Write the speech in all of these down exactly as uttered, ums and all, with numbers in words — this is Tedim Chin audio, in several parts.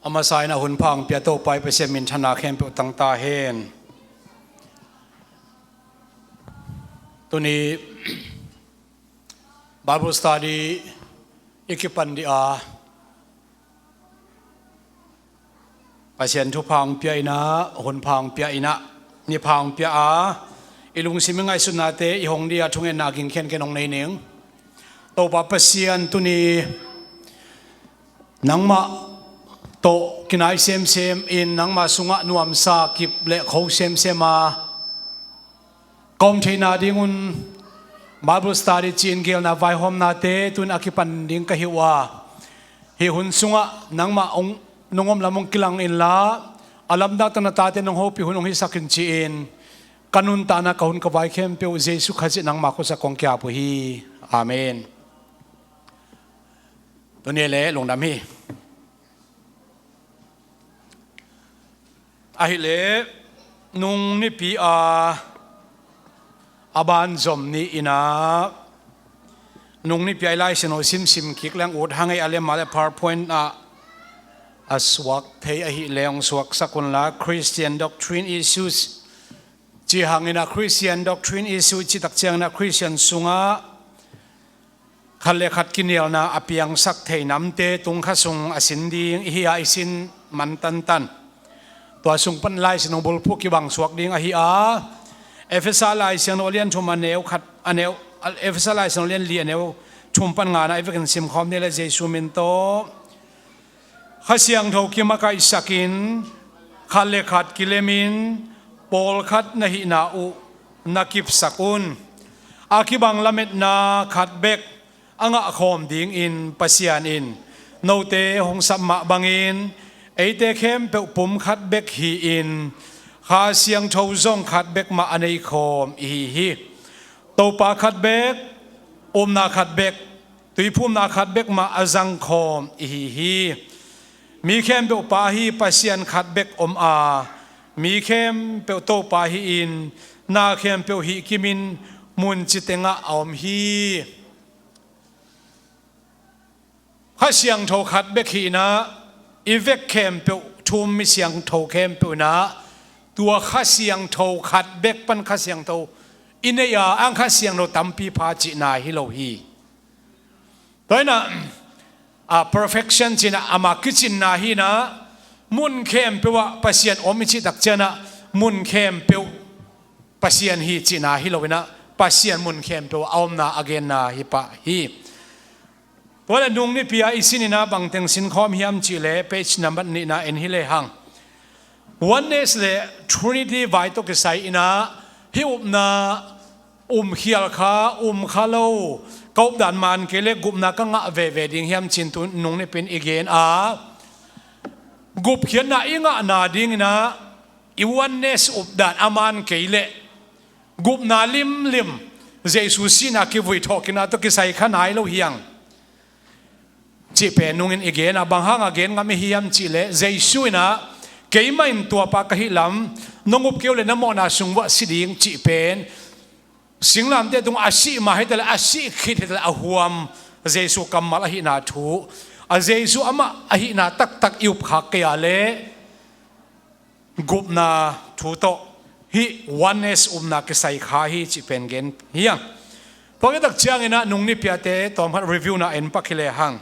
A masa in a hun pha hong pia Topa i Pasian minthana khempeuh tang ta hen. Tuni Bible study i kipan dih a, Pasian thupha hong pia in a, hun pha hong pia in a, ni pha hong pia a, i lungsim i ngaihsutnate i hong dih a, thungetna ging khenken hong nei ning. Topa Pasian, tuni nangmah tawh kinai semsem in, nangmah sungah nuamsa kip le kho semsem a, ka om theihna dingun Bible study ci-in gelna vaihawmnate tun a kipan ding ka hi uh a, hih hun sungah nangmah hong, nong om lam hong kilang inla, a lamdang tawh na tate nong hopih hun hong hisak in ci-in, ka nuntakna, ka hun ka vai khempeuh Jesu Khazih nangmah khuasa kong ki-ap uh hi. Amen. Tuni le lungdam hi. Ahih leh nung nipi a, a banzom ni in a, nung nipi a i Lai Siangtho simsim kik leng ut hang ei, a lem a le PowerPoint ah a suak thei ahih leh hong suaksak unla, Christian Doctrine Issues ci hang in a, Christian Doctrine Issues cih tak ciangin a Christian sungah khat le khat kinialna a piangsak thei namte tung kha sung a sin ding i hi a, i sin man tantan. Tua sung pan Lai Siangtho bulphuh kibang suak ding ahi a, Efesa Lai Siangtho a lian thum a neu khat, a neu, Efesa Lai Siangtho a lian li a neu thum pan nga na i vekin simkhawm ni le, Jesu min tawh. Kha Siangtho kimakaihsakin, khat le khat kilemin, pawlkhat na hihna uh na kipsak un. A kibang lametna khat bek a ngahkhawm dingin Pasian in note hong sap mah bangin, eite khempeuh pum khat bek hi-in, Kha Siangtho zong khat bek mah a neikhawm i hi hi. Topa khat bek, upna khat bek, tuiphumna khat bek mah a zangkhawm i hi hi. Mi khempeuh Pa hi, Pasian khat bek om a, mi khempeuh Topa hi-in, na khempeuh hih kimin mun ci tengah a om hi. Kha Siangtho khat bek hi-in a, i vek khempeuh, thu-um mi siangtho khempeuh in a, tua Kha Siangtho khat bek pan Kha Siangtho i nei a, ang Kha Siangtho tampi pha cihna hi lo hi. Tua in a, a perfection cihna, ama kicinna hi-in a, mun khempeuh ah Pasian om i cih tak ciangin a, mun khempeuh Pasian hi cihna hi lo in a, Pasian mun khempeuh a omna a genna hi pah hi. Tua le nung nipi a i sin in a bangteng sinkhawm hiam cih leh page number nihna en hi lehang. Oneness le Trinity vai tawh kisai in a, hih upna um khial kha, um kha lo, ka updan man kei leh gupna ka ngah veve ding hiam ci-in tu nung nipi in i gen a, gupkhiatna i ngahna ding in a, i oneness updan a man kei leh gupna limlim, Jesu sihna kivui thawhkikna tawh kisai kha nai lo hi hang cih pen nungin i gen a, bang hang a gen ngam i hiam cih leh, Jesu in a, keimah in tuapa ka hih lam nong up kei uh leh na mawhna sung vuah si ding cih pen, singlamteh tung a sih mah hi ta leh, a sih khit hi ta leh a huam Jesu kammal ahihna thu, a Jesu amah ahihna taktak i upkhak kei a leh, gupna thu tawh hih oneness upna kisai kha hi cih pen gen hi hang. Tua khit tak ciangin a nung nipi a te tawm khat review na en pak hi lehang.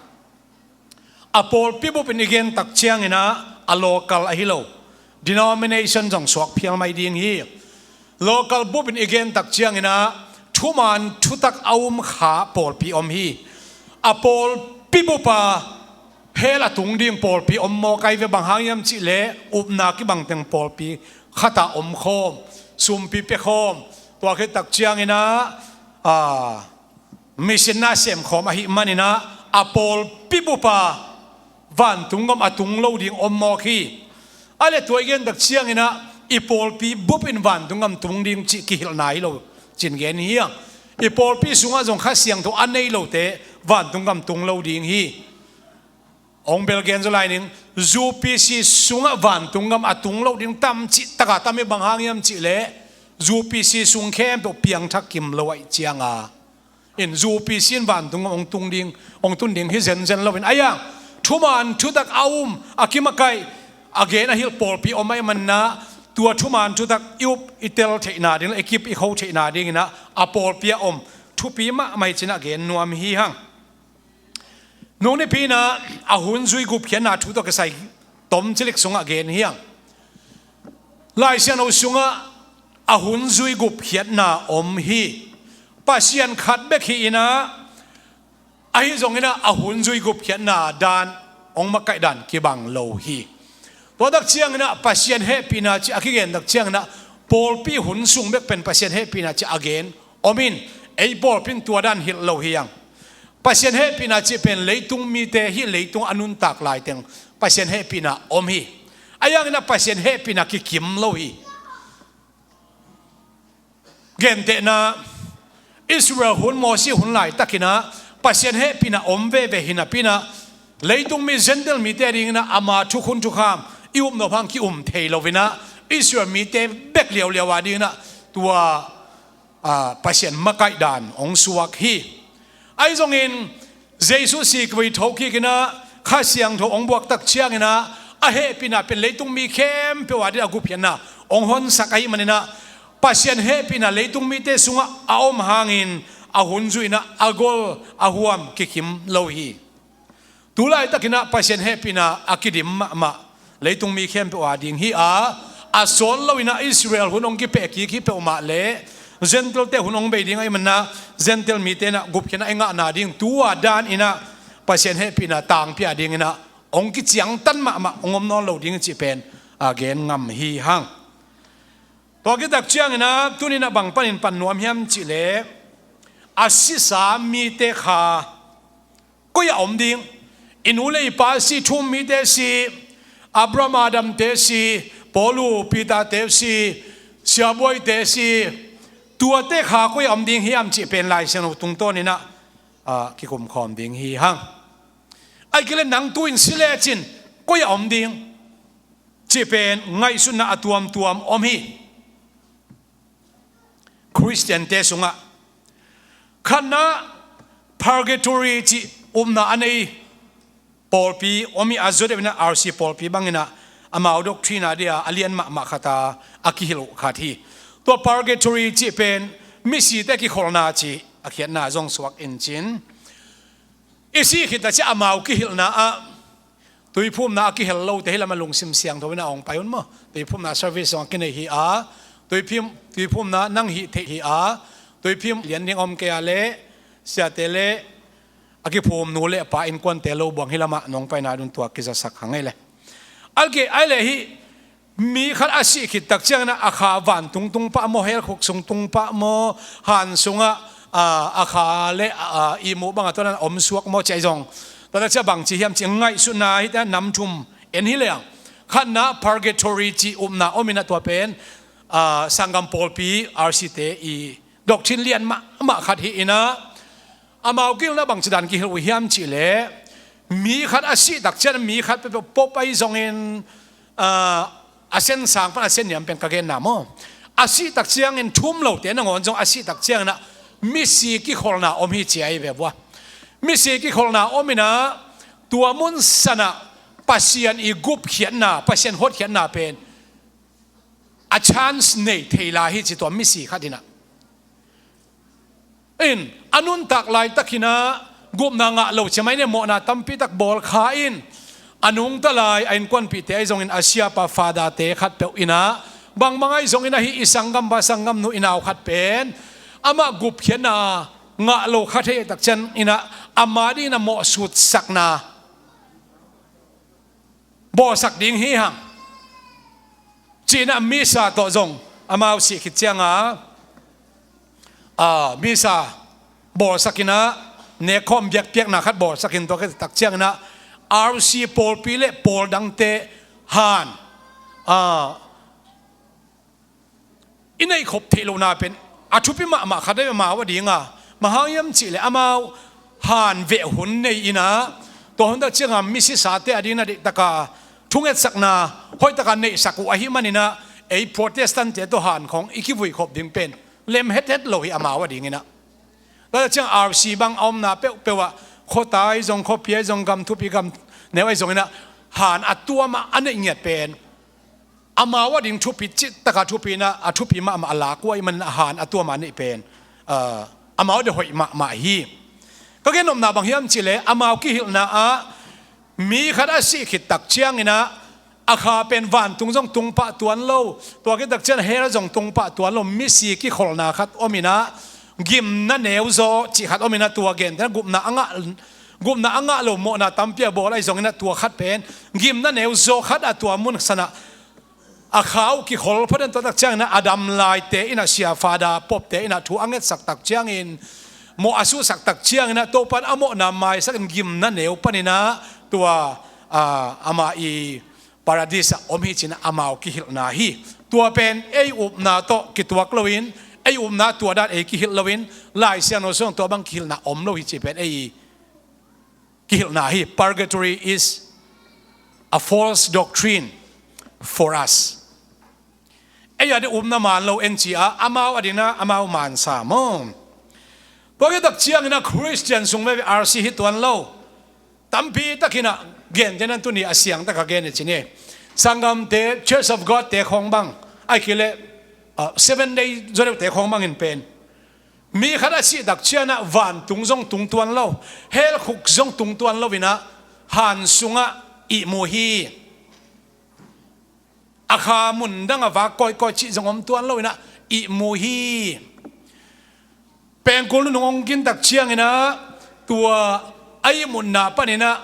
A pawlpi bup in i gen tak ciangin a, a local ahi lo, denomination zong suak phial mai ding hi. Local bup in i gen tak ciangin a, thuman thutak a um kha pawlpi om hi. A pawlpi bup a hell a tung ding pawlpi om mawk ai ve, bang hang hiam cih leh upna kibang teng pawlpi khat ah omkhawm, sumpi piakhawm, tua khit tak ciangin a, a, mission na semkhawm ahih manin a, a pawlpi bup a vantung gam a tung lo ding om mawk hi. A le tua i gen tak ciangin a, i pawlpi bup in vantung gam tung ding cih kihilhna hi lo cih gen hi hang. I pawlpi sungah zong Kha Siangtho a nei lote vantung gam tung lo ding hi. Hong bel gen zaw lai ning, U P C sungah vantung gam a tung lo ding tam cih tak a tam hi, bang hang hiam cih leh U P C sung khempeuh piangthak kim lo ahih ciang a. In U P C in vantung gam hong tung ding, hong tun ding hi zenzen lo in, a iang thuman thutak a um, a kimakaih, a gen a hilh pawlpi om ahih manin ah, tua thuman thutak i up i tel theihna ding, i kip i kho theihna dingin ah a pawlpi a om thupi mahmah hi ci-in ah gen nuam hi hang. Nung nipi-in ah a hun zui gupkhiatna thu tawh kisai tom cilik sungah gen hi hang. Lai Siangtho sungah a hun zui gupkhiatna om hi. Pasian khat bek hi-in ah, ahi zongin ah a hun zui gupkhiatna dan, hong makaih dan kibang lo hi. Tua tak ciangin ah Pasian hehpihna cih a kigen tak ciangin ah, pawlpi hun sung bek pen Pasian hehpihna cih a gen om in, ei pawlpi in tua dan hilh lo hi hang. Pasian hehpihna cih pen leitung mite, hih leitung a nuntak laiteng Pasian hehpihna om hi. Ahi hangin ah Pasian hehpihna kikim lo hi. Gentehna, Israel hun, Mosi hun laitakin ah Pasian hehpihna om veve hi napi-in ah, leitung mi Gentile mite adingin ah ama thukhun thukham i upna hang ki-um thei lo-in ah, Israel mite bek liauliau adingin ah tua, a, Pasian makaih dan hong suak hi. Ahi zongin Jesuh si kivui thokik in ah Kha Siangtho hong buak tak ciangin ah, a hehpihna pen leitung mi khempeuh adingin a gupkhiatna hong honsak ahih manin ah, Pasian hehpihna leitung mite sungah a om hangin a hun zui-in ah a gol a huam kikim lo hi. Tu laitakin ah Pasian hehpihna a kidim mahmah leitung mi khempeuh ading hi a, a sawt lo-in ah Israel hun hong kipeh kik hi peuhmah leh, Gentile-te hun hong bei ding ahih manin ah Gentile mite in ah gupkhiatna i ngahna ding tua danin ah Pasian hehpihna tangpi adingin ah hong kiciangtan mahmah hong om nawn lo ding cih pen a gen ngam hi hang. Tua khit tak ciangin ah tuni-in ah bang panin pan nuam hiam cih leh, a sisa mite kha koi-ah om ding? I nu le i pa si, thu-um mite si, Abraham, Adam-te si, Paul, Peter-te si, siabuaite si, tuate kha koi-ah om ding hiam cih pen Lai Siangtho tungtawnin ah, a, kikum khawm ding hi hang. Ahih kei leh nang tu-in si lecin koi-ah om ding cih pen ngaihsutna a tuamtuam om hi. Khristiante sungah khatna, purgatory cih upna a nei pawlpi om hi a, Joseph in ah R C pawlpi bangin ah amau doctrine a dia a lian mahmah khat a, a kihilh uh khat hi. Tua purgatory cih pen misite kikholhna cih a khiatna zong suak in cin, i sih khit tak ciang amau kihilhna ah, tuiphumna a kihel lote hi lam ah lungsim siangtho in ah hong pai un maw. Tuiphumna service zong a kinei hi a, tuiphum, tuiphumna nang hih theih hi a, tuiphum lian ding om kei a leh, siate le a kiphum nu le pa innkuante lo buang hi lam ah nong paina dun tua kizasak hang ei le. Alke ai le hih mi khat a sih khit tak ciangin ah a kha vantung tung pah maw, hell khuk sung tung pah maw, han sungah, a, a kha le, a, a, ihmu bang a tua dan om suak maw cih ahi zong, tua tak ciang bangci hiam cih ngaihsutna hi ta, nam thum en hi leng. Khatna, purgatory cih upna om in ah tua pen, a, sanggam pawlpi R C te i doctrine lian mahmah khat hi in ah, amau kihilhna bangci dan kihilh uh hiam cih leh, mi khat a sih tak ciang mi khat peuhpeuh, pope ahi zongin, a, a sen sang pan a sen niam pen ka genna maw, a sih tak ciangin thu-um lote nangawn zong a sih tak ciangin ah misi kikholhna om hi ci ahi ve vua. Misi kikholhna om in ah tua mun san ah Pasian i gupkhiatna, Pasian hotkhiatna pen a chance nei thei lai hi ci tua misi khat in ah. In, a nuntak laitakin ah gupna ngah lo ci mai ne, mawhna tampi tak bawl kha in, a nungta lai a innkuanpihte ahi zongin a siapa father-te khatpeuh in ah, bangbang ahi zongin ah hih i sanggampa sanggamnu i nau khat pen amah gupkhiatna ngah lo kha thei tak ciangin ah ama dingin ah mawhsutsakna bawlsak ding hi hang. Ci-in ah misa tawh zong amau sih khit ciang a, a, misa bawlsak in ah, nekkhawm biakpiakna khat bawlsak in, tua khit tak ciangin ah R C pawlpi le pawl dangte han, a, i neihkhop theih lohna pen a thupi mahmah khat ahi amau a ding a. Bang hang hiam cih leh amau han veh hun nei in ah, tua hun tak ciang a misisate a dingin ah deihtak a thungetsakna hoihtak a neihsak uh ahih manin ah, ei Protestant-te tawh han khawng i kivui khop ding pen lem hethet lo hi amau a dingin ah. Tua tak ciang R C bang a omna peuhpeuh ah khuata ahi zong, khuapi ahi zong, gam thupi gam neu ahi zong inah han a tuam a a neih ngiat pen amau a ding thupi cih taka thupi inah a thupi mahmah a lak uh ahih manin a han a tuam a neih pen, ah, amau a ding hoih mahmah hi. Ka gen nopna bang hiam cihleh amau kihilhna ah mi khat a sih khit tak cianginah a kha pen vantung zong tung pah tuan lo, tua khit tak ciang hell zong tung pah tuan lo, misi kikholna khat om inah gimna neuzaw cih khat om inah tua gentehna gupna a ngah, gupna a ngah lo mawhna tampi a bawl ahi zong inah tua khat pen gimna neuzaw khat a tua mun sanah a kha uh kikhol phot in tua tak ciang inah a dam laite inah sia Father Pope te inah thu a ngetsak tak ciangin mawh a suhsak tak ciang inah Topan a mawhna maisak in gimna neu pan inah tua, ah, amah i Paradis ah om hi ci-in amau kihilhna hi. Tua pen ei upna tawh kituak loin, ei upna tua dan ei kihilh loin, Lai Siangtho sung tua bang kihilhna om lo hi cih pen ei kihilhna hi. Purgatory is a false doctrine for us. Ei a ding upna man lo en ci-a, amau a ding inah amau mansa maw. Tua khit tak ciangin a Christian sung veve R C hi tuan lo. Tampi takin a gen den an tuni a siang taka gen i ci ni. Sanggamte, Church of God te khawng bang, ahih kei leh, ah, Seven Day zaw deuhte khawng bangin pen mi khat a sih tak ciangin a vantung zong tung tuan lo, hell khuk zong tung tuan lo inah han sungah ihmu hi. A kha mun dang a vak kawikawi cih zong om tuan lo inah ihmu hi. Pengkul nunung hong kin tak ciang inah tua a ihmutna pan inah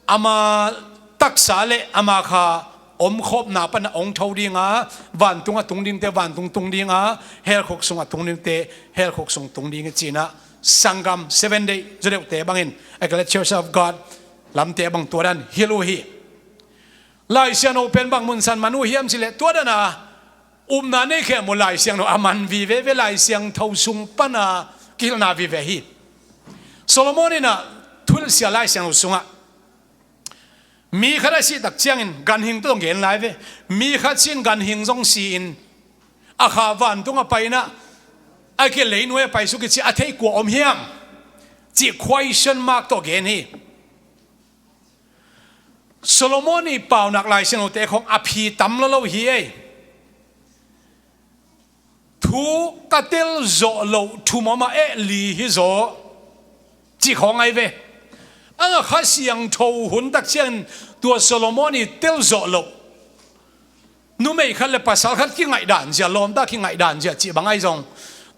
ama taksa le ama kha omkhawmna pan a hong tho ding a, vantung a tung dingte vantung tung ding a, hell khuk sung a tung dingte hell khuk sung tung ding hi ci-in a, sanggam Seven Day zaw deuhte bangin, ahih kei leh Church of God lamte bang tua dan hilh uh hi. Lai Siangtho pen bang mun san man uh hiam cih leh tua dan a upna nei khem uh Lai Siangtho a man vive ve, Lai Siangtho sung pan a kihilhna vive hi. Solomon in a thuhilhsia Lai Siangtho sungah mi khat a sih tak ciangin ganhing tawh gen lai ve. Mi khat si-in ganhing zong si-in a kha vantung a pai inah, ahih kei leh leinuai a pai suk hi ci a theih kua om hiam cih question mark tawh gen hi. Solomon i paunak Lai Siangthote khawng a phi tam lolo hi ei. Thu ka telzawh loh thum om a, eh, li hi zaw cih khawng ahi ve. A nga Kha Siangtho hun tak ciangin tua Solomon i telzawh loh numei khat le pasal khat kingaihdan zia, lawmta kingaihdan zia cih bang ahi zong,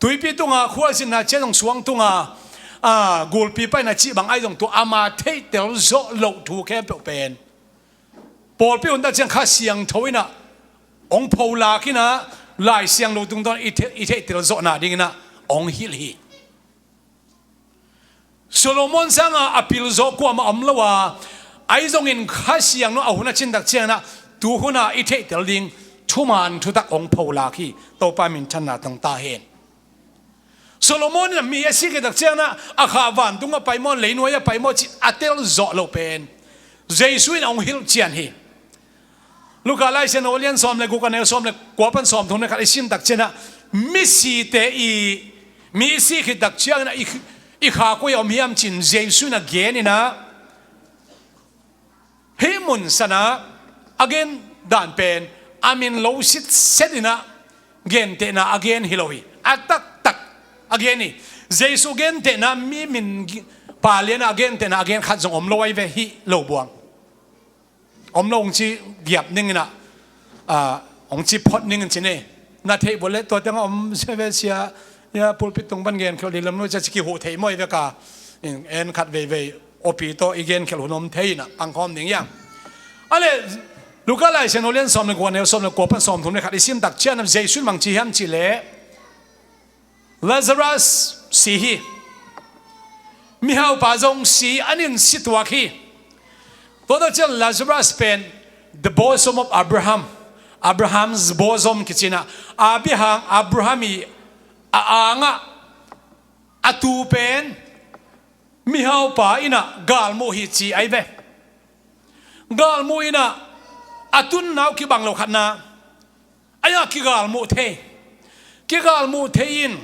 tuipi tunga khualzinna ciang zong suang tunga, a, gulpi paina cih bang ahi zong tua ama theihtel zawh loh thu khempeuh pen pawlpi hun tak ciang Kha Siangtho in a hong pholak in a, Lai Siangtho tungtawn i the-, i theihtel zawhna dingin a hong hilh hi. Solomon sanga a pilzawh kuamah om lo a, ahi zongin Kha Siangtho a hun a cin tak ciangin a, tu hun a i theihtel ding thuman thutak hong pholak hi. Topa minthanna tong ta hen. Solomon in a mi a sih khit tak ciangin a, a kha vantung a pai maw, leinuai a pai maw cih a telzawh loh pen Jesu in a hong hilh cian hi. Luka Lai Siangtho a lian sawm le guk, a neu sawm le kua pan sawmthum le khat i sim tak ciangin a, misite i, mi i sih khit tak ciangin a, i, i kha koi a om hiam ci-in Jesu in a gen in a, hih mun san a a gen dan pen a min lo sitset in a gentehna a gen hi lo hi. A taktak a gen hi. Jesu gentehna mi min gi-, palian a gentehna a gen khat zong om lo ahi ve, hih lo buang. Om lo hong ci giap ning in a, a, hong ci phot ning in ci ni. Na theih bawlh leh tua teng a om sia ve sia, ia, pulpit tung pan genkhelh lilem lo cia ci kihuh theih mawh hi ve ka. In, en khat veivei, awpi tawh i genkhelh hun om thei in a, pangkhawm ning ia. A leh, Luka Lai Siangtho lian sawm le kua, neu sawm le kua pan sawmthum le khat i sim tak ciangin a Jesu in bang ci hiam cih leh, Lazarus si hi. Mihaupa zong si, an in si tuak hi. Tua tak ciang Lazarus pen the bosom of Abraham, Abraham's bosom kici in a, a biahang Abraham i a angah a tu pen mihaupa in a galmuh hi ci ahi ve. Galmuh in a, a tunna uh kibang lo khatna, a ia kigalmuh thei. Kigalmuh thei in,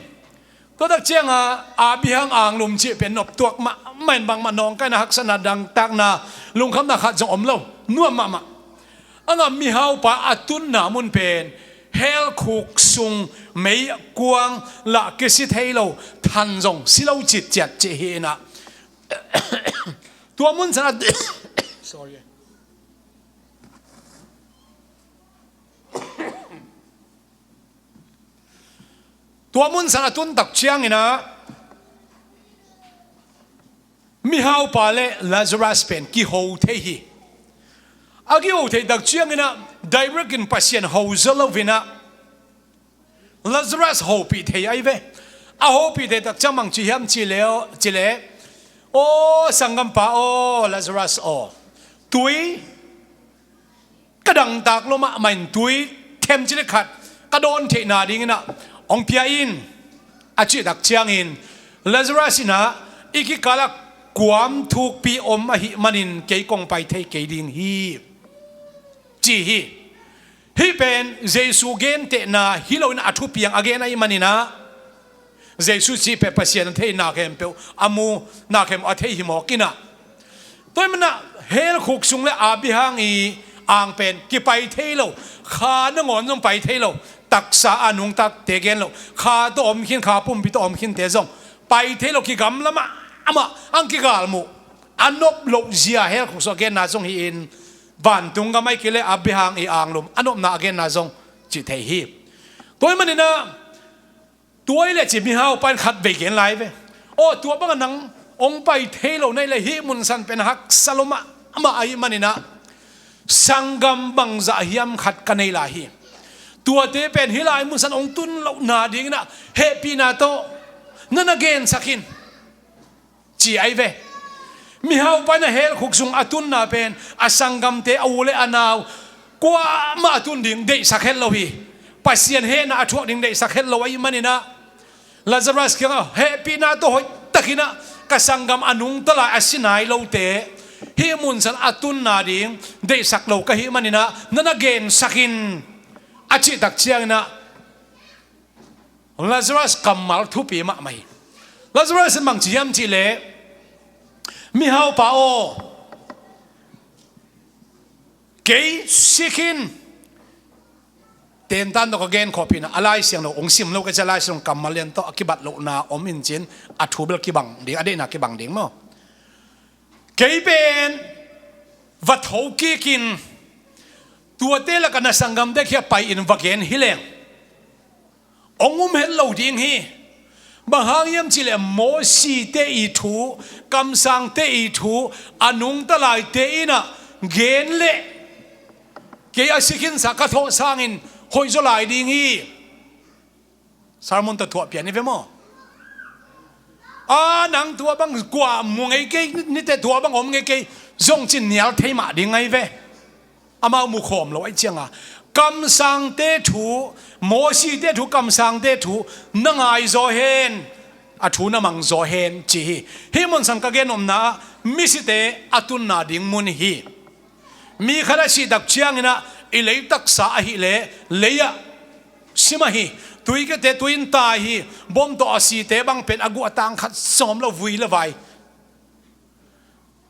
Tua tak cianga Abraham anglum cih pen noptuak mahmah in bangmah nawngkaina, haksatna, dangtakna, lungkhamna khat zong om lo. Nuam mahmah. A ngam mihaupa a tunna mun pen hell khuk sung meikuang lah kisi thei lo, than zong si lo citciat cih hi inah. Tua mun san a sorry. Tua mun san a tun tak cianginah mihaupa le Lazarus pen kiho thei hi. A kiho thei tak cianginah direct in Pasian ho zaw loinah Lazarus hopih thei ahi ve. A hopih thei tak ciang bang ci hiam cih leh, cih leh, aw sanggampa aw, Lazarus aw, tui ka dangtak lo mahmah in tui themcik le khat ka dawn theihna dinginah hong pia in, a cih tak ciangin Lazarus inah i kikalah kuam thukpi om ahih manin kei kong pai thei kei ding hi, ci hi. Hih pen Jesu gentehna hi loinah a thupiang a gen ahih maninah Jesu cih pen Pasian a thei, na khempeuh a mu, na khempeuh a thei hi mawk inah. Tua ahih maninah hell khuk sung le Abraham i ang pen kipai thei lo, kha nangawn zong pai thei lo, taksa a nungtate gen lo, kha tawh om khin, kha pumpi tawh om khinte zong pai thei lo, kigamla mahmah, ang kigalmuh, a nop loh zia hell khuk sung a genna zong hi-in, vantung gam ahih kei leh Abraham i anglum a nopna a genna zong ci thei hi. Tua ahih maninah tua ahih leh ci mihaupa in khatvei gen lai ve. Aw, tua banga nang hong pai thei lo na hih leh hih mun san pen haksa lo mahmah ahih maninah sanggam bangzah hiam khat ka nei lai hi. Tuate pen hih lai mun san hong tun lohna dinginah hehpihna tawh na na gensak in, ci ahi ve. Mihaupa inah hell khuk sung a tunna pen a sanggamte, a u le a nau, kuamah a tun ding deihsak het lo hi. Pasian hehna a thuak ding deihsak het lo ahih maninah Lazarus kiangah hehpihna tawh hoihtakinah ka sanggam a nungta lai, a si nai lote hih mun san a tunna ding deihsak lo ka hih maninah na na gensak in, a cih tak cianginah Lazarus kammal thupi mahmah hi. Lazarus in bang ci hiam cih leh, mihaupa aw, kei si khin, tentan tawh ka gen khawh pi inah, a Lai Siangtho hong sim lo ka ci a, Lai Siangtho kammal lian tawh a kibat lohna om in cin, a thu bel kibang ding, a deihna kibang ding maw. Kei pen va tho kikin tuate lakah na sanggamte kiang pai-in va gen hi leng hong um het lo ding hi. Bang hang hiam cih leh Mosite i thu, kamsangte i thu, a nungta laite inah gen leh kei a si khinsa ka thawh sangin hoih zaw lai ding hi. Sermon tawh thuah pian i ve maw? A, nang tua bang kua mu ngei kei, nite tua bang om ngei kei zong cin nial thei mah ding ahi ve. Amau mu khawm lo ahih cianga kamsangte thu, Mosite thu, kamsangte thu na ngai zaw hen, a thu na mang zaw hen, ci hi. Hih mun san ka gen nopna ah misite a tunna ding mun hi. Mi khat a sih tak cianginah i lei taksa ahih leh lei ah si mah hi. Tuikete tui in tai hi. Bom tawh a site bang pen a guah tang khat zong om lo, vui le vai.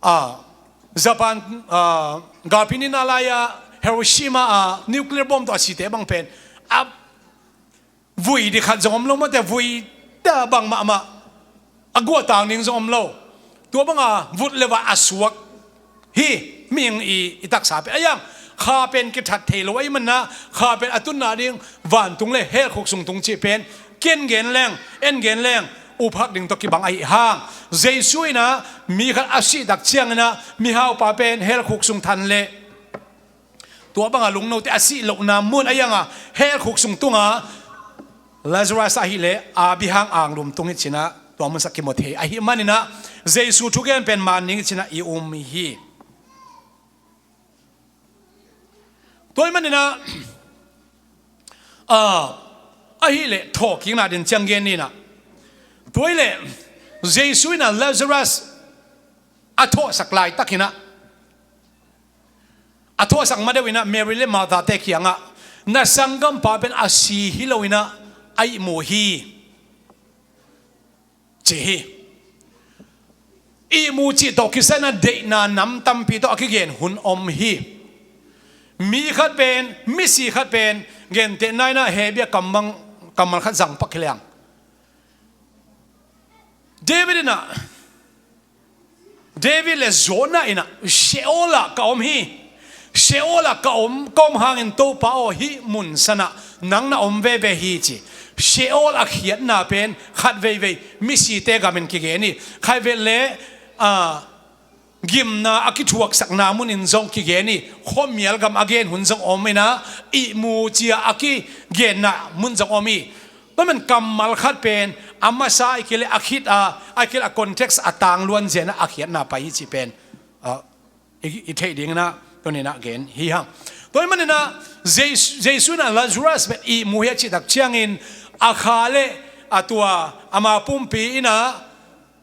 Ah, Japan, ah, galpi nihna lai-a Hiroshima ah nuclear bom tawh a site bang pen a vui ding khat zong om lo, mate, vui ta bang mahmah, a guah tang ding zong om lo. Tua banga vut le vai a suak hi. Mihing i, i taksa pen a iang, kha pen kithat thei lo ahih maninah kha pen a tunna ding vantung le hell khuk sung tung cih pen ken gen leng, en gen leng uphak ding tawh kibang ahih hang, Jesu inah mi khat a sih tak cianginah mihaupa pen hell khuk sung than leh tua banga lungnote a sih lohna mun a ianga hell khuk sung tunga Lazarus ahih leh Abraham anglum tung hi cinah tua mun sa kimu thei ahih maninah Jesu thugen pen man ning hi cinah i um hi. Tua ahih maninah, ah, ahih leh thawhkikna din ciang gen ninah, tua ahih leh Jesu inah Lazarus a thawhsak laitakinah, a thawhsak ma deuh inah Mary le Martha-te kiangah na sanggampa pen a si hi loinah a ihmu hi. ci hi. Ihmu cih tawh kisai-in ah deihna nam tampi tawh a kigen hun om hi. Mi khat pen, misi khat pen, gentehna in ah Hebru kammal, kammal khat zang pak hi leng, David in ah, David le Jonah in ah Sheol ah ka om hi. Sheol ah ka om, ka om hangin Topa aw, hih mun san ah nang na om veve hi ci. Sheol a khiatna pen khat veivei misite gam in kigen hi. Khatvei leh, ah, gimna a kithuaksakna mun in zong kigen hi. Khuamial gam a gen hun zong om in ah, ihmu ci-a a kigenna mun zong om hi. Tua man kammal khat pen a masa ahih kei leh a khit a, ahih kei leh a context a tangluan zen a a khiatna pai hi cih pen, ah, i, i theih dingin ah tuni-in ah gen hi hang. Tua ahih manin ah Jesu, Jesu in ah Lazarus pen ihmu hi a cih tak ciangin a kha le a tua ama pumpi in ah,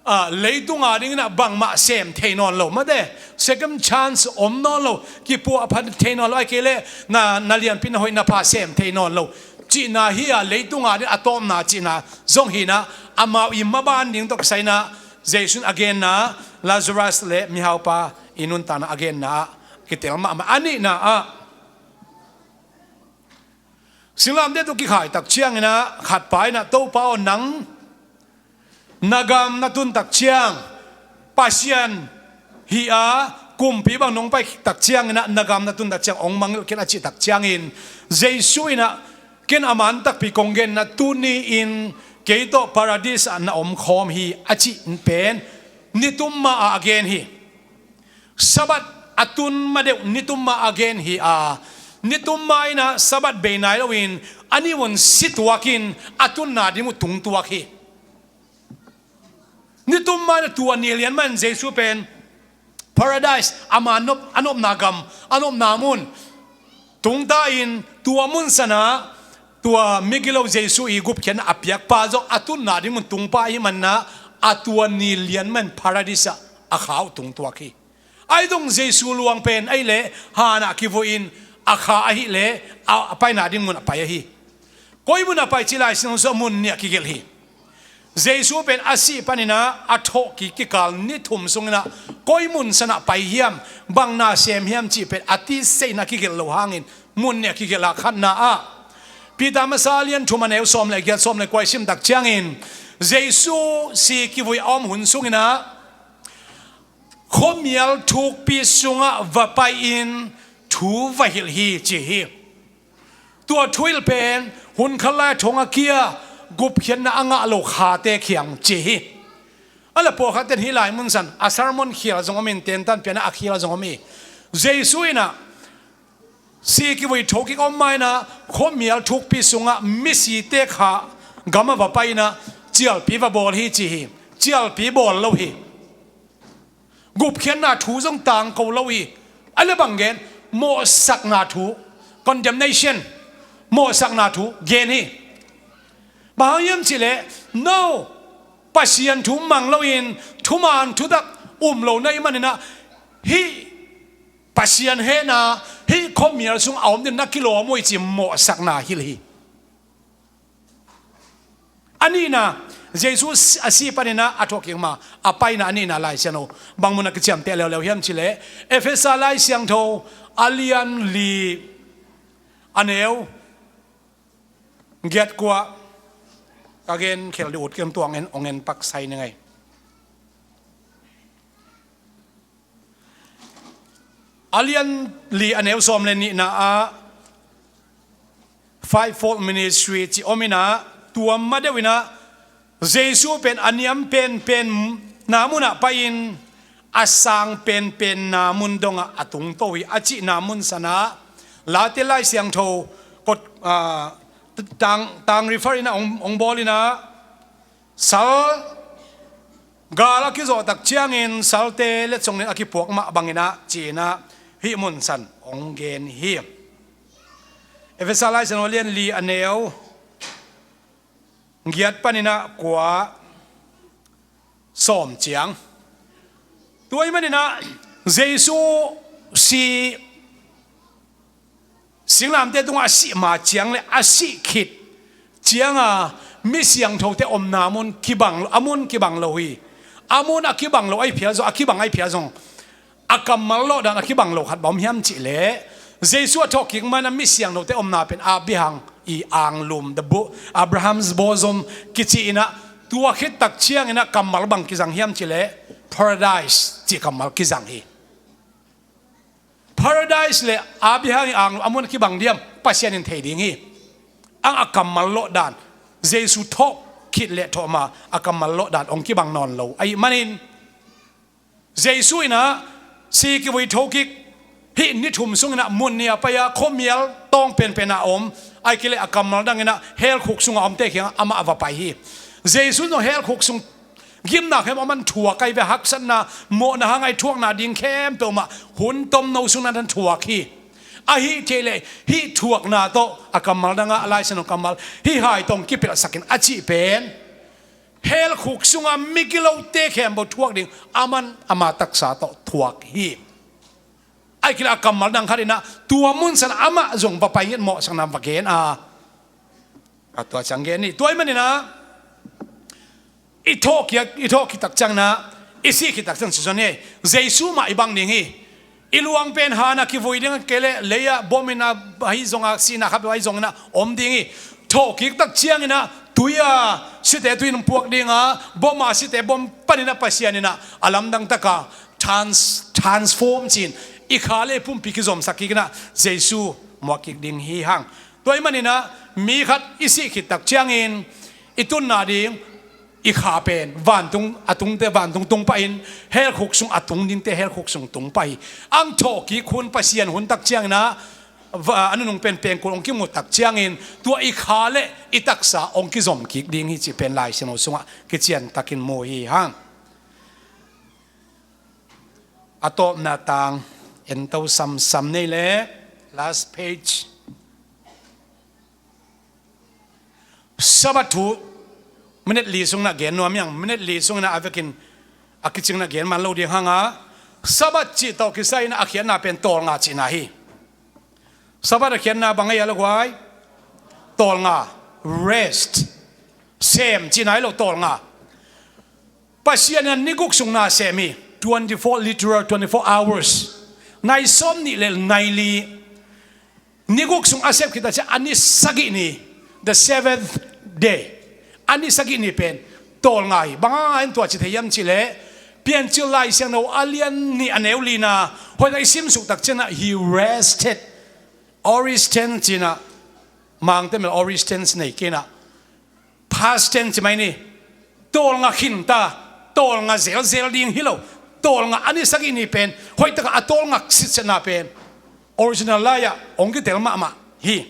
ah, leitung a dingin ah bangmah sem thei nawn lo, mate, second chance om nawn lo, kipuahphat thei nawn lo, ahih kei leh na, na lianpi na hoih na pha sem thei nawn lo cihna hi a, leitung a ding a tawpna cihna zong hi-in ah, amau i maban ding tawh kisai-in ah Jesu in a genna, Lazarus le mihaupa i nuntakna a genna ah kitel mahmah. A nihna ah, singlamteh tawh kikhai tak ciangin ah khatpa in ah, Topa aw, nang na gam na tun tak ciang, Pasian hi a, kumpi bang nong pai tak ciangin ah na gam na tun tak ciang hong mangngilh ken a cih tak ciangin, Jesu in ah, ken a man takpi kong gen in ah, tuni-in kei tawh Paradis ah na omkhawm hi a cih pen nitum ma-ah a gen hi. Sabbath a tun madeuh nitum ma-ah a gen hi a, nitum ma in ah Sabbath bei nai loin a nih un si tuak in a tunna ding uh tung tuak hi. Nitum ma in ah tua ni lian mah in Jesu pen Paradise, ama nop, a nopna gam, a nopna mun tungta in, tua mun san ah tua migilo Jesu i gupkhiatna a piakpa zong a tunna ding mun tungpa ahih manin ah, a tua ni lian mah in Paradis ah a kha uh tung tuak hi. Ahi zong Jesu luang pen ahih leh han ah kivui in a kha ahih leh a, a paina ding mun a pai ahi. Koi mun a pai cih Lai Siangtho sung ah mun nih a kigelh hi. Jesu pen a sih panin ah a thawhkik kikal ni thum sungin ah koi mun san ah pai hiam, bang na sem hiam cih pen a tisa in a kigelh lo hangin mun nih a kigelh a, khatna ah Peter masa a lian thum a neu sawm le giat, sawm le kua i sim tak ciangin, Jesu si kivui a om hun sungin ah khuamial thukpi sungah va pai-in thu va hilh hi ci hi. Tua thuhilh pen hun khat lai thong a kia gupkhiatna a ngah lo khate kiang ci hi. A le pawlkhatte in hih lai mun san a sermon khial zong om in, tentan pian ah a khial zong om hi. Jesu in ah si kivui thokik a om ma in ah khuamial thukpi sungah misite kha gam ah va pai in ah cialpi va bawl hi ci hi. Cialpi bawl lo hi. Gupkhiatna thu zong tangko lo hi. A le bang gen? Mawhsakna thu, condemnation, mawhsakna thu gen hi. Bang hang hiam cih leh, no, Pasian thu mang loin thuman thutak um lo na hih manin ah hih Pasian hehna hih khuamial sung a om ding na kilawm uh hi ci mawhsakna hilh hi. A nihna, Jesu a si panin ah a thawhkik ma a paina a nihna Lai Siangtho bang mun ah kiciamteh leuleu hiam cih leh, Efesa Lai Siangtho a lian li a neu giat kua, ka gen khel dih ut keng, tua hong en, hong en pak sai ning ei. A lian li a neu sawm le nihna ah fivefold ministry ci om in ah, tua ma deuh in ah Jesu pen a niam penpen na mun ah pai-in a sang penpen na mun dong ah a tungto hi a cihna mun san ah Late Lai Siangtho kot, ah, tang, tang refer in ah hong, hong bawl in ah, sal gal a kizawh tak ciangin salte letsong in a kipuak mah bangin ah ci-in ah hih mun san hong gen hi. Efesa Lai Siangtho a lian li a neu giat panin ah kua, sawm ciang. Tua ahih manin ah Jesu si singlamteh tungah a sih ma ciang le a sih khit ciang a mi siangthote omna mun kibang lo, a mun kibang lo hi. A mun a kibang lo ahi phial zong, a kibang ahi phial zong, a kammal lawhdan a kibang lo khat bang om hiam cihleh, Jesu a thawhkik ma-in ah mi siangthote omna pen a biahang i anglum, the bo-, Abraham's bosom kici-in ah, tua khit tak ciangin ah kammal bang kizang hiam cihleh, Paradise cih kammal kizang hi. Paradise le a biahang i anglum a mun a kibang diam, Pasian in thei ding hi. Ang a kammal lawhdan, Jesu thawh khit le thawh ma a kammal lawhdan hong kibang nawn lo ahih manin, Jesu in ah si kivui thokik, hih ni thum sungin ah mun nih a pai-a khuamial tawng penpen ah a om, ahih kei leh a kammal dangin ah hell khuk sungah a omte kiangah amah a va pai hi. Jesu in zong hell khuk sung gimna khempeuh aman thuak ahi ve, haksatna, mawhna hang ahi, thuakna ding khempeuh mah hun tomno sungin ah thuak hi. Ahih kei leh hih thuakna tawh a kammal dangah, a Lai Siangtho kammal, hih hai tawh hong kipelhsak in a cih pen, hell khuk sungah migilote khempeuh thuak ding aman ama taksa tawh thuak hi. Ahih kei leh a kammal dang khat in ah tua mun sungah amah zong va pai ngiat, mawhsakna va gen a, a tua ciang gen hi. Tua ahih manin ah i thawhkik, i thawhkik tak ciangin ah, i sih khit tak ciang, Jesu mah i bang ding hi. I luang pen han ah kivui ding, kei leh lei-ah bom in ah, ahi zongah sihna khat bek ahi zongin ah om ding hi. Thawhkik tak ciangin ah tui-a site tui-in puak ding a, bom-a site bom panin ah Pasian in ah a lamdang takin trans-, transform ci-in, i kha le pumpi kizomsak kik in ah Jesu muak kik ding hi hang. Tua ahih manin ah mi khat i sih khit tak ciangin i tunna ding, i kha pen vantung a tungte, vantung tung pahin, hell khuk sung a tung dingte hell khuk sung tung pah hi. Ang thawhkik hun, Pasian hun tak ciangin ah, va-, a nunung pen pengkul hong kimu tak ciangin tua i kha le i taksa hong kizom kik ding hi cih pen Lai Siangtho sungah kician takin mu hi hang. A tawpna tang en to samsam ni leh, last page. Sabbath thu minute li sungin ah gen nuam ing, minute li sungin ah a vekin a kicingin ah gen man lo ding hang a, Sabbath cih tawh kisai-in ah a khiatna pen tawlnga cihna hi. Sabbath a khiatna bang ahi a, lo guai? Tawlnga, rest. Sem cihna hi lo, tawlnga. Pasian in ni guk sung na sem hi, twenty-four literal, twenty-four hours. Nai sawmnih le nai li. Ni guk sung a sep khit a ciang a ni sagih ni, the seventh day, a ni sagih ni pen tawlnga hi. Bang hang in tua ci thei hiam cih leh, Piancil Lai Siangtho a lian nih a neu lina, hoih tak i simsuk tak ciangin ah, he rested. Orestes ci-in ah, Mangte mel Orestes nei kei-in ah, past tense ci mai ni. Tawlnga khin ta, tawlnga zelzel ding hi lo. Tawlnga a ni sagih ni pen, hoih takin a tawlnga sitsetna pen, original lai-ah hong kitel mahmah hi.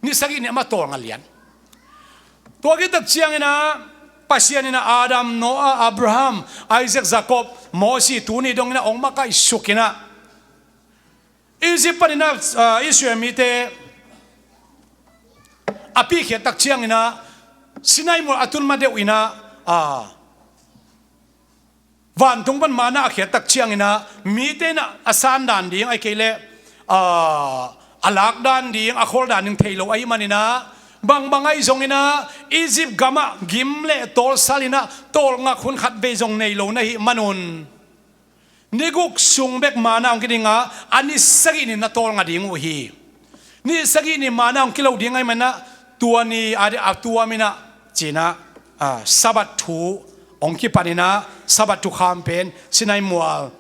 Ni sagih ni amah tawlnga lian. Tua khit tak ciangin ah, Pasian in ah Adam, Noah, Abraham, Isaac, Jacob, Mosi, tuni dongin ah hong makaihsuk in ah, Egypt panin ah, ah, Israel mite a pikhiat tak ciangin ah, Sinai mual a tun ma deuh in ah, ah, vantung pan manna a khiat tak ciangin ah, mite in ah a san dan ding, ahih kei leh, ah, a lak dan ding, a khol dan ding thei lo ahih manin ah, bangbang ahi zongin ah, Egypt gamah gim le tawlsal in ah, tawlngak hun khat vei zong nei lo na hih manun, ni guk sung bek manna hong kiding a, a ni sagih ni na tawlnga ding uh hi. Ni sagih ni manna hong kilo ding ahih manin ah, tua ni a di a tuam in ah, ci-in ah, ah, Sabbath thu hong kipan in ah, Sabbath thukham pen Sinai mual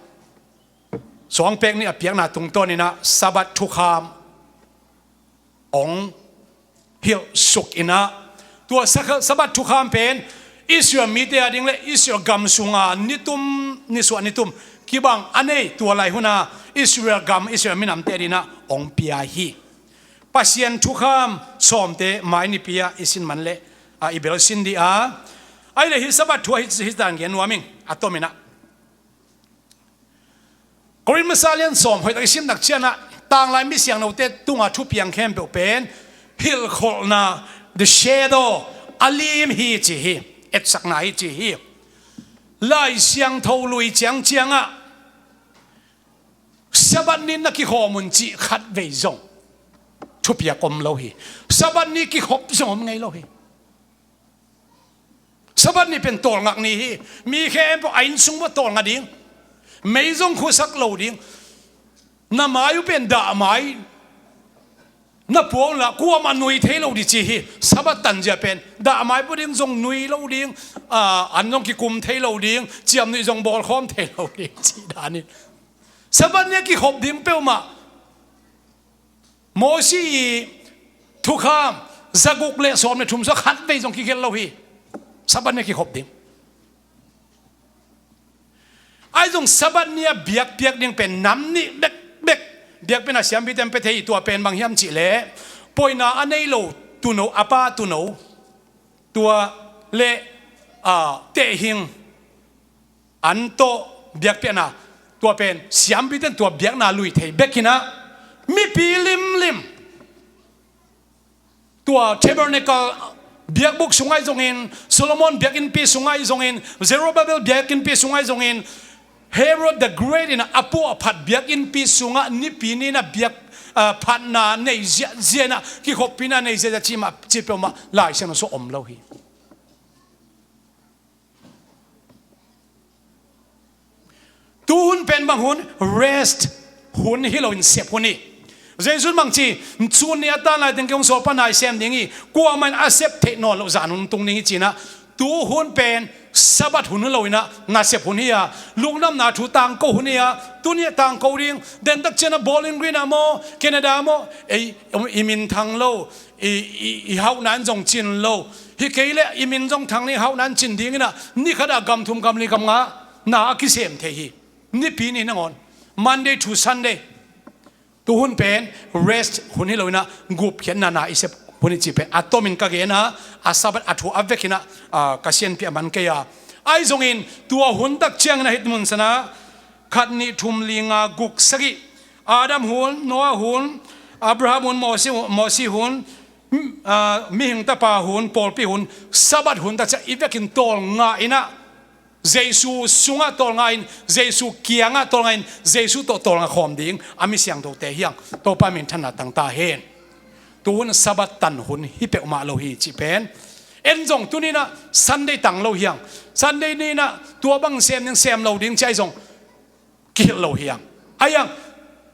suangpek nih a piakna tungtawn in ah Sabbath thukham hong hilhsuk in ah, tua Sa-, Sabbath thukham pen Israel mite a ding le Israel gam sunga ni tum, nisuah ni tum kibang a nei, tua lai hun a Israel gam, Israel minamte a ding in ah hong pia hi. Pasian thukham sawmte mai nipi-a i sin man leh, ah, i bel sin dih a. Ahih leh hih Sabbath thu ah hih, hih dan gen nuam ing, a tom in ah. Korin masa lian sawm, hoih tak i sim tak ciangin ah, tanglai mi siangthote tungah thupiang khempeuh pen hilhkholhna, the shadow, a lim hi ci hi, etsakna hi ci hi. Lai Siangtho lui ciangciang ah, Sabbath ni na kikhawm un cih khat vei zong thupiak om lo hi. Sabbath ni kikhop zong om ngei lo hi. Sabbath ni pen tawlngak ni hi. Mi khempeuh a inn sung uah tawlnga ding. Mei zong khusak lo ding. Na mai uh pen dahmai na puang la, kuamah nui thei lo ding ci hi. Sabbath tanzia pen dahmai pua ding zong nui lo ding, ah, an zong kikum thei lo ding, ciamnuih zong bawlkhawm thei lo ding ci danin. Sabbath ni a kikhop ding peuhmah Mosi i thukham zaguk le sawm le thum sua khat vei zong kigelh lo hi. Sabbath ni a kikhop ding. Ahi zong Sabbath ni a biakpiak ding pen nam nih bekbek biakpiakna siampite in pia thei hi. Tua pen bang hiam cih leh, poina a nei lo tuuno, a pa tuuno, tua le, ah, tehhing an tawh biakpiakna, tua pen siampite in tua biakna lui thei bek in ah, mipi limlim, tua tabernacle biakbuk sungah hi zongin, Solomon biakinnpi sungah hi zongin, Zerubbabel biakinnpi sungah hi zongin, Herod the Great in a puah a phat biakinnpi sungah nipi ni in a biak, ah, phatna nei ziahziah in ah, kikhoppihna nei ziahziah cih mah, cih peuhmah Lai Siangtho sungah om lo hi. Tu hun pen bang hun? Rest hun hi loin sep hun hi. Jesu in bang ci, "Sun ni a tan lai teng kei hong sawl pan a i sem ding hi, kuamah in a sep theih nawn loh zan hun tung ding hi," ci-in ah, tu hun pen Sabbath hun hi loin ah nasep hun hi a, lungdamna thu tangko hun hi a, tuni a tangko ding, dentak ciang a Bowling Green ah maw, Canada ah maw, ei, i minthang lo, i, i, i hauhna in zong cin lo. Hi kei leh i min zong thang ni, hauhna in cin ding in ah, ni khat ah gam thum, gam li, gam nga na a kisem thei hi. Nipi ni nangawn, Monday to Sunday. Tu hun pen rest hun hi loin ah, gupkhiatna na i sep hun hi cih pen a tomin ka gen a, a Sabbath a thu a vek in ah, ah, ka sianpi a man kei a. Ahi zongin tua hun tak ciangin a hih mun san ah, khat, nih, thum, li, nga, guk, sagih, Adam hun, Noah hun, Abraham hun, Mosi hun, Mosi hun, mm, ah, mihing tapa hun, pawlpi hun, Sabbath hun tak ciang i vekin tawlnga in ah, Jesu sungah tawlnga in, Jesu kiangah tawlnga in, Jesu tawh tawlnga khawm ding a mi siangthote hi hang. Topa minthanna tang ta hen. Tu hun Sabbath tan hun hi peuhmah lo hi cih pen. En zong tuni in ah Sunday tang lo hi hang. Sunday ni in ah tua bang sem ding sem lo ding ci ahi zong kihilh lo hi hang. Ahi hang,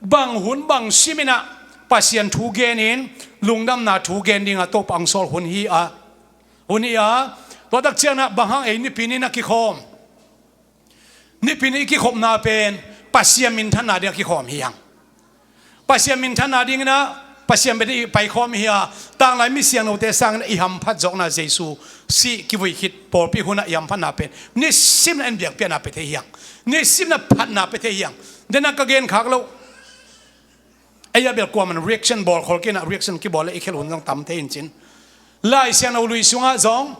bang hun bang sim in ah Pasian thu gen in, lungdamna thu gen ding a Topa hong sawl hun hi a, hun hi a, tua tak ciang in ah bang hang ei nipi ni in ah kikhawm? Nipi ni i kikhopna pen Pasian minthanna ding a kikhawm hi hang. Pasian minthanna ding in ah, Pasian bia ding i paikhawm hi a, tanglai mi siangthote sang in ah i hamphat zawkna Jesu sih kivui khit pawlpi hun ah i hamphatna pen nisim in ah en biakpiakna pia thei hi hang. Nisim in ah phatna pia thei hi hang. Den ah ka gen khak loh. Ei a bel kuaman reaction bawl khol kei in ah, reaction kibawl leh i khelh hun zong tam thei in cin. Lai Siangtho lui sungah zong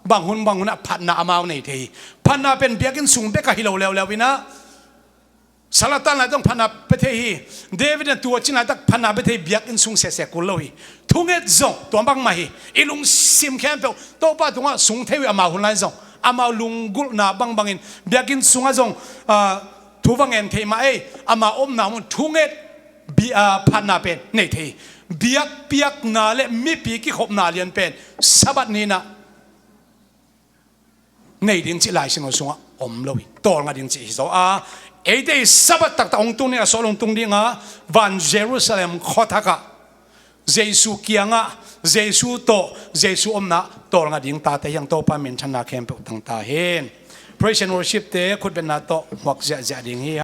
bang hun bang hun ah phatna amau nei thei hi. Phatna pen biakinn sung bek ah hi lo leuleu in ah, Sal a tan lai zong phatna pia thei hi. David in tua cin laitak phatna pia thei, biakinn sung sehseh kul lo hi. Thunget zong tua bangmah hi. I lungsim khempeuh Topa tungah sung thei uh hi. Amau hun lai zong amau lunggulhna bangbangin biakinn sungah zong, ah, thu va ngen thei mah ei. Amau omna mun thunget bi-, ah, phatna pen nei thei hi. Biakpiakna le mipi kikhopna lian pen Sabbath ni in ah nei ding cih Lai Siangtho sungah om lo hi. Tawlnga ding cih hi zaw a, eite i Sabbath taktak hong tung ding a, sawl hong tung ding a, van Jerusalem khuathak ah Jesu kiangah, Jesu tawh, Jesu omna tawlnga ding tate hi hang. Topa minthanna khempeuh tang ta hen. Praise and worship te khutbetna tawh muak ziahziah ding hi.